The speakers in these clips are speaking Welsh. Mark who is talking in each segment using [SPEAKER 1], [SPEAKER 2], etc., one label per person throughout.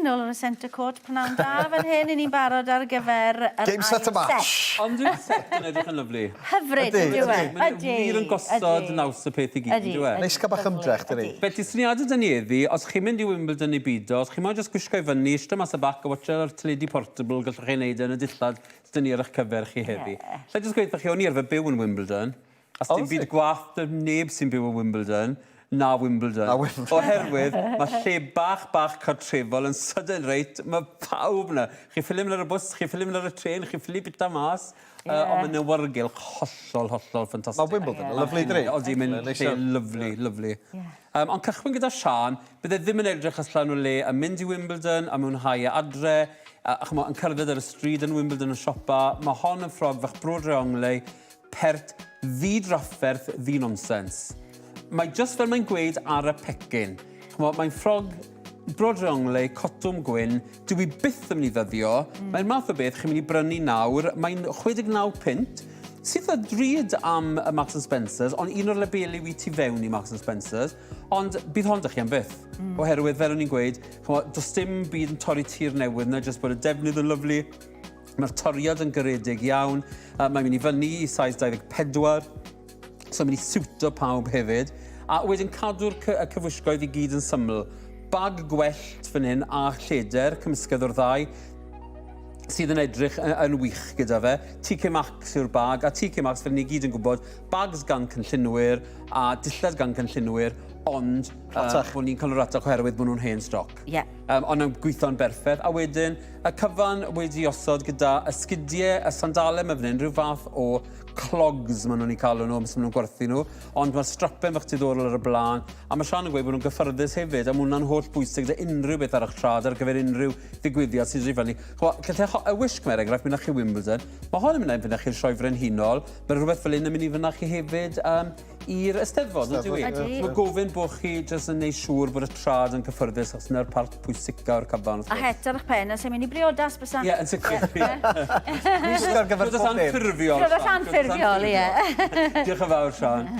[SPEAKER 1] nôl ar y centre court pnawn da fan hyn, 'yn ni'n barod ar gyfer yr
[SPEAKER 2] Game set a match.
[SPEAKER 3] Ond yw'r set yn edrych yn lyfli?
[SPEAKER 1] Hyfryd,
[SPEAKER 2] Ydi,
[SPEAKER 1] yndyw e?
[SPEAKER 2] ydi.
[SPEAKER 3] Mae'n
[SPEAKER 1] Ydi.
[SPEAKER 3] wir yn gosod naws y peth i gyd,
[SPEAKER 1] Ydi,
[SPEAKER 3] yndyw e?
[SPEAKER 1] ydi.
[SPEAKER 2] Neis cael bach ymdrech, dydi?
[SPEAKER 3] Felly, syniadau 'da ni heddi, os chi'n mynd i Wimbledon neu bido, os chi moyn jyst gwisgo i fyny, ishte mas y bac a watsio ar teledu portable, gallwch chi neud e yn y dillad sy 'da ni ar eich cyfer chi heddi.
[SPEAKER 1] Ie.
[SPEAKER 3] Alla i jyst gweud 'tho chi, o'n i arfer byw yn Wimbledon, A sdim byd gwath 'da neb sy'n byw yn Wimbledon na Wimbledon.
[SPEAKER 2] Na Wimbledon.
[SPEAKER 3] Oherwydd ma' lle bach bach cartrefol yn sydyn reit, ma' pawb 'na. Chi ffili mynd ar y bws, chi ffili mynd ar y trên, chi ffili bita mas. Ie. Yy on' ma'n awyrgylch hollol hollol ffantastig.
[SPEAKER 2] Ma' Wimbledon yn lyfli dydi?
[SPEAKER 3] Odi mae'n lle lyfli lyfli.
[SPEAKER 1] Ie.
[SPEAKER 3] Yym ond cychwyn gyda Siân, bydde ddim yn edrych allan o le yn mynd i Wimbledon a mwynhau e adre, a ch'mo' yn cerdded ar y stryd yn Wimbledon yn siopa. Ma' hon yn ffrog fach broderie anglais Pert ddi-drafferth, ddi-nonsens. Mae jyst fel mae'n gweud ar y pecyn. Ch'mo', mae'n ffrog broderie cotwm gwyn, dyw 'i byth yn mynd i ddyddio. Mm. Mae'n math o beth chi'n mynd i brynu nawr, mae'n 69 punt, sydd eitha drud am y Marks and Spencers, ond un o'r labeli wi tu fewn i Marks and Spencers, ond bydd hon 'da chi am byth. Mm. Oherwydd, fel o'n i'n gweud, ch'mo', does dim byd yn torri tir newydd 'na, jyst bod y defnydd yn lyfli. Mae'r toriad yn garedig iawn. Uh, mae'n mynd i fyny i size 24, so mae'n mynd i siwto pawb hefyd. A wedyn cadw'r cy y cyfwisgoedd i gyd yn syml. Bag gwellt fan hyn a lleder, cymysgedd o'r ddau, sydd yn edrych yn, yn wych gyda fe. TK Maxx yw'r bag, a TK Maxx, fel ni gyd yn gwybod, bags gan cynllunwyr a dillad gan cynllunwyr, ond uh, bod ni'n cael yr ratach oherwydd bod nhw'n hen stoc.
[SPEAKER 1] Yeah.
[SPEAKER 3] Um, ond yn gweithio'n berffaith. A wedyn, y cyfan wedi osod gyda esgidiau, y sandalau yma fan hyn, rhyw fath o clogs maen nhw'n eu cael nhw, amser maen nhw'n gwerthu nhw. Ond mae'r strapen fach diddorol ar y blaen. A mae Sian yn gweud bod nhw'n gyffyrddus hefyd, a mae hwnna'n holl bwysig gyda unrhyw beth ar eich trad ar gyfer unrhyw ddigwyddiad sy'n dod i fyny. Chwa, gallai y wisg er enghraifft, mynd â chi Wimbledon. Mae hon yn mynd â chi'r Sioe Frenhinol. Mae rhywbeth fel un yn mynd i fynd â chi hefyd. Um, i'r Eisteddfod, on'd yw 'i?
[SPEAKER 1] Ydi.
[SPEAKER 3] Mae gofyn bod chi jyst yn neud siŵr bod y trad yn cyffyrddus, achos 'na'r part pwysica o'r cyfan, wrth
[SPEAKER 1] A
[SPEAKER 3] gwrs.
[SPEAKER 1] het ar eich pen os e'n mynd i briodas, bysa?
[SPEAKER 3] Ie, yn sicr.
[SPEAKER 2] Gwisg ar gyfer
[SPEAKER 3] Priodas
[SPEAKER 2] pob dim.
[SPEAKER 3] anffurfiol,
[SPEAKER 1] Priodas
[SPEAKER 3] Siân,
[SPEAKER 1] anffurfiol, ie.
[SPEAKER 3] Diolch yn fawr, Siân.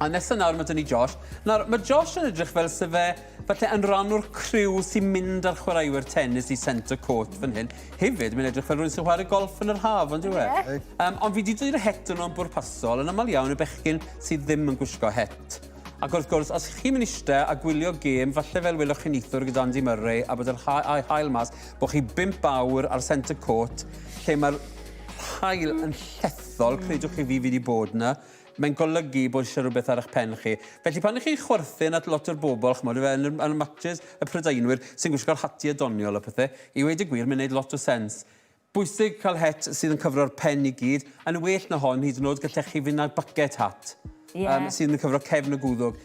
[SPEAKER 3] A nesa nawr mae 'da ni Josh. Nawr, mae Josh yn edrych fel se fe falle yn rhan o'r criw sy'n mynd â'r chwaraewyr tennis i centre court fan hyn. Hefyd, mae'n edrych fel rhywun sy'n chwarae golff yn yr haf, on'd yw e?
[SPEAKER 1] Ie.
[SPEAKER 3] Um, ond fi 'di dod i'r het yno yn bwrpasol, yn aml iawn y bechgyn sydd ddim yn gwisgo het. Ac wrth gwrs, os chi'n mynd ishte a gwylio gêm, falle fel welwch chi neithiwr gyda Andy Murray, a bod yr haul mas, bod chi bump awr ar centre court, lle mae'r haul yn llethol, credwch chi fi, fi 'di bod 'na, Mae'n golygu bod eisiau rhywbeth ar eich pen chi. Felly pan 'ych chi'n chwerthin at lot o'r bobl, ch'mod, yfe, yn y, yn y matches, y Prydeinwyr sy'n gwisgo'r hatiau doniol a pethe, i weud y gwir, mae'n neud lot o sens. Bwysig cael het sydd yn cyfro'r pen i gyd. Yn well na hon, hyd yn oed, gallech chi fynd â bucket hat.
[SPEAKER 1] Ie.
[SPEAKER 3] Um, sydd yn cyfro cefn y gwddwg.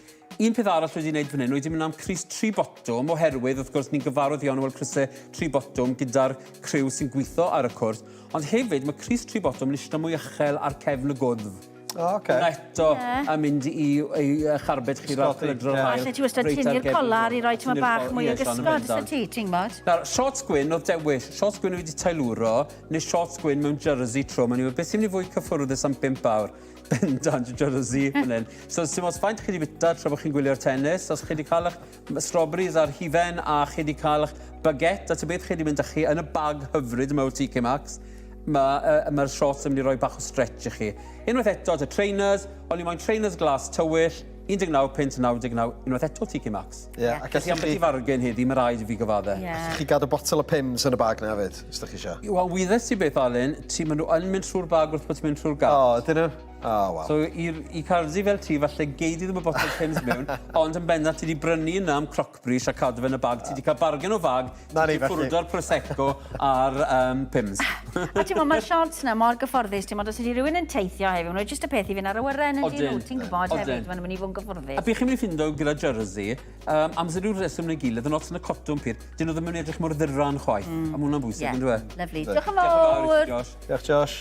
[SPEAKER 3] Un peth arall wedi wneud fan hyn, wedi mynd am crys tri botwm, oherwydd, wrth gwrs, ni'n gyfarwydd iawn o weld crysau tri botwm gyda'r criw sy'n gweithio ar y cwrs. Ond hefyd, mae crys tri botwm yn eistedd mwy uchel ar cefn y gwddf.
[SPEAKER 2] O, oh, oce.
[SPEAKER 3] Hwnna eto
[SPEAKER 1] Ie.
[SPEAKER 3] yn mynd i i charbed chi rhag
[SPEAKER 2] Ysgogi,
[SPEAKER 3] pelydra'r
[SPEAKER 2] ie.
[SPEAKER 3] haul.
[SPEAKER 1] Allet ti wastad
[SPEAKER 3] reit ar
[SPEAKER 1] tynnu'r
[SPEAKER 3] gefn y
[SPEAKER 1] colar i
[SPEAKER 3] gwddf.
[SPEAKER 1] roi tymed
[SPEAKER 3] Tynnu'r
[SPEAKER 1] bach
[SPEAKER 3] col-
[SPEAKER 1] mwy o
[SPEAKER 3] ie, Sian, yn
[SPEAKER 1] gysgod,
[SPEAKER 3] bendant.
[SPEAKER 1] os ti, ti'n gwybod?
[SPEAKER 3] Nawr, shorts gwyn oedd dewis. Shorts gwyn wedi tailwro, neu shorts gwyn mewn jersey trwm. O'n i'n meddwl, beth sy'n mynd i fwy cyffwrddus am 5 awr? Bendant, jersey fan hyn. So, sim ots faint chi wedi bwyta tra bod chi'n gwylio'r tennis, os chi wedi cael eich strawberries a'r hufen a chi wedi cael eich baguette a ta beth chi wedi mynd â chi yn y bag hyfryd yma o TK Maxx, mae'r uh, ma shorts yn mynd i roi bach o stretch i chi. Unwaith eto, at y trainers, o'n i moyn trainers glas tywyll, 19 punt 99, unwaith eto TK Maxx.
[SPEAKER 2] Ie, yeah, ac
[SPEAKER 3] allwch chi... fargen heddi, mae rhaid i fi gyfadde.
[SPEAKER 1] Yeah.
[SPEAKER 2] Allwch chi gadw botel o Pimm's yn y bag na hefyd, os ydych chi eisiau.
[SPEAKER 3] Wel, wyddes ti beth, Alun, ti, maen nhw yn mynd trwy'r bag wrth bod ti'n mynd trwy'r gât.
[SPEAKER 2] O, ydyn nhw? Oh, wow.
[SPEAKER 3] So i, i Cardi fel ti, falle gei di ddim y botel Pimm's mewn, ond yn bendant ti di brynu yna am crocbris a cadw fe yn y bag. Ti di cael bargen o fag,
[SPEAKER 2] Na
[SPEAKER 3] ti
[SPEAKER 2] ni,
[SPEAKER 3] di
[SPEAKER 2] felly.
[SPEAKER 3] ffwrdo'r Prosecco a'r um, Pimm's.
[SPEAKER 1] A ti'n meddwl, mae'r shots na mor gyfforddus, ti'n meddwl, os ydy rhywun yn teithio hefyd, maen nhw jyst y peth i fynd ar awyren yn dyn nhw, ti'n gwybod hefyd, maen nhw'n mynd i fod yn gyfforddus.
[SPEAKER 3] A be chi'n mynd i ffindo gyda jersey, um, am sy'n rhyw reswm neu gilydd, yn lot yn y cotwm pur, dyn nhw ddim yn edrych mor ddyran chwaith. Mm. A mae hwnna'n bwysig,
[SPEAKER 1] yeah.
[SPEAKER 3] yn dweud?
[SPEAKER 1] Lovely. Diolch yn fawr.
[SPEAKER 3] Josh.
[SPEAKER 2] Diolch, Josh.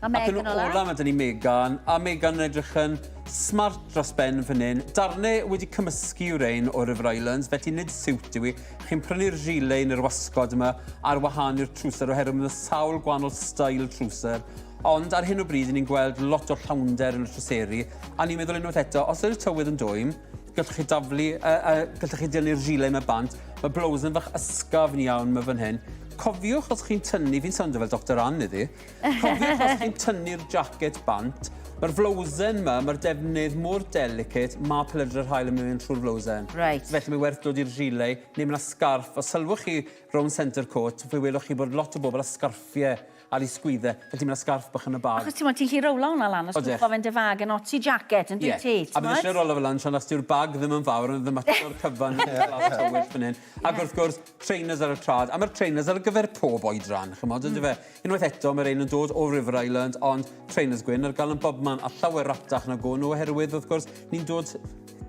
[SPEAKER 1] A Meg
[SPEAKER 3] Ac yn
[SPEAKER 1] yn ola.
[SPEAKER 3] ola mae 'da ni Megan, a Megan yn edrych yn smart dros ben fan hyn. Darnau wedi cymysgu yw rein o River Islands, felly nid siwt yw i. Chi'n prynu'r gilet neu'r wasgod yma ar wahân i'r trwser oherwydd mae sawl gwahanol style trwser. Ond ar hyn o bryd, ni'n gweld lot o llawnder yn y trwseri, a ni'n meddwl unwaith eto, os ydy'r tywydd yn dwym, gallwch chi daflu, uh, uh, gallwch chi dynnu'r gilet yma bant. Mae blowsen fach ysgafn iawn 'ma fan hyn. Cofiwch os chi'n tynnu, fi'n swnio fel Doctor Ann iddi, cofiwch os chi'n tynnu'r jacket bant, mae'r flowsen 'ma, mae'r defnydd mor delicate, mae pelydrau'r haul yn mynd trwy'r flowsen.
[SPEAKER 1] Reit.
[SPEAKER 3] Felly mae werth dod i'r gilet, neu mae 'na sgarff, os sylwch chi rownd centre court, fe welwch chi bod lot o bobl â sgarffiau ar ei sgwydde, felly mae 'na sgarff bach yn y bag.
[SPEAKER 1] Achos ti'n ti'n gallu rowlo hwnna lan, os
[SPEAKER 3] Odych.
[SPEAKER 1] gwybod fe'n dy fag yn oti jacket, yn dwyt ti,
[SPEAKER 3] A bydd eisiau rolo fel lan, Sian, os dyw'r bag ddim yn fawr, ond ddim ato'r cyfan yn glas tywyll fan hyn. Ac wrth gwrs, trainers ar y trad. A mae'r trainers ar gyfer pob oedran, chymod, mm. fe? Unwaith eto, mae'r ein yn dod o River Island, ond trainers gwyn ar gael yn bobman, a llawer raptach na go nhw, oherwydd, wrth gwrs, ni'n dod,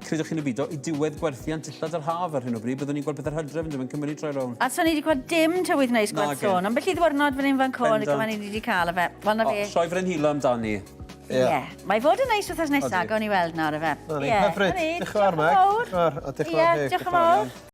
[SPEAKER 3] credwch chi'n y byd, i diwedd gwerthiant dillad yr haf ar hyn o bryd, byddwn ni'n gweld pethau'r hydref yn dod yn Cymru troi rownd.
[SPEAKER 1] A so ni wedi gweld dim tywydd neis gweld
[SPEAKER 3] Nage.
[SPEAKER 1] sôn. Ambell i ddwyrnod fan hyn fan co, yn y
[SPEAKER 3] Bendant.
[SPEAKER 1] gyfan ni wedi cael y fe. Wel, na
[SPEAKER 3] O,
[SPEAKER 1] fe.
[SPEAKER 3] Sioe Frenhino amdani.
[SPEAKER 1] Ie. Yeah. Mae fod yn neis wythnos nesaf,
[SPEAKER 2] Odi.
[SPEAKER 1] gawn ni weld nawr, efe.
[SPEAKER 2] Na ni,
[SPEAKER 1] Ie,
[SPEAKER 2] hyfryd.
[SPEAKER 1] na ni.
[SPEAKER 2] Diolch yn fawr, Meg.
[SPEAKER 1] Diolch yn fawr.
[SPEAKER 2] Diolch yn fawr, a diolch yn
[SPEAKER 1] Ie,
[SPEAKER 2] fawr, Meg.
[SPEAKER 1] diolch yn fawr.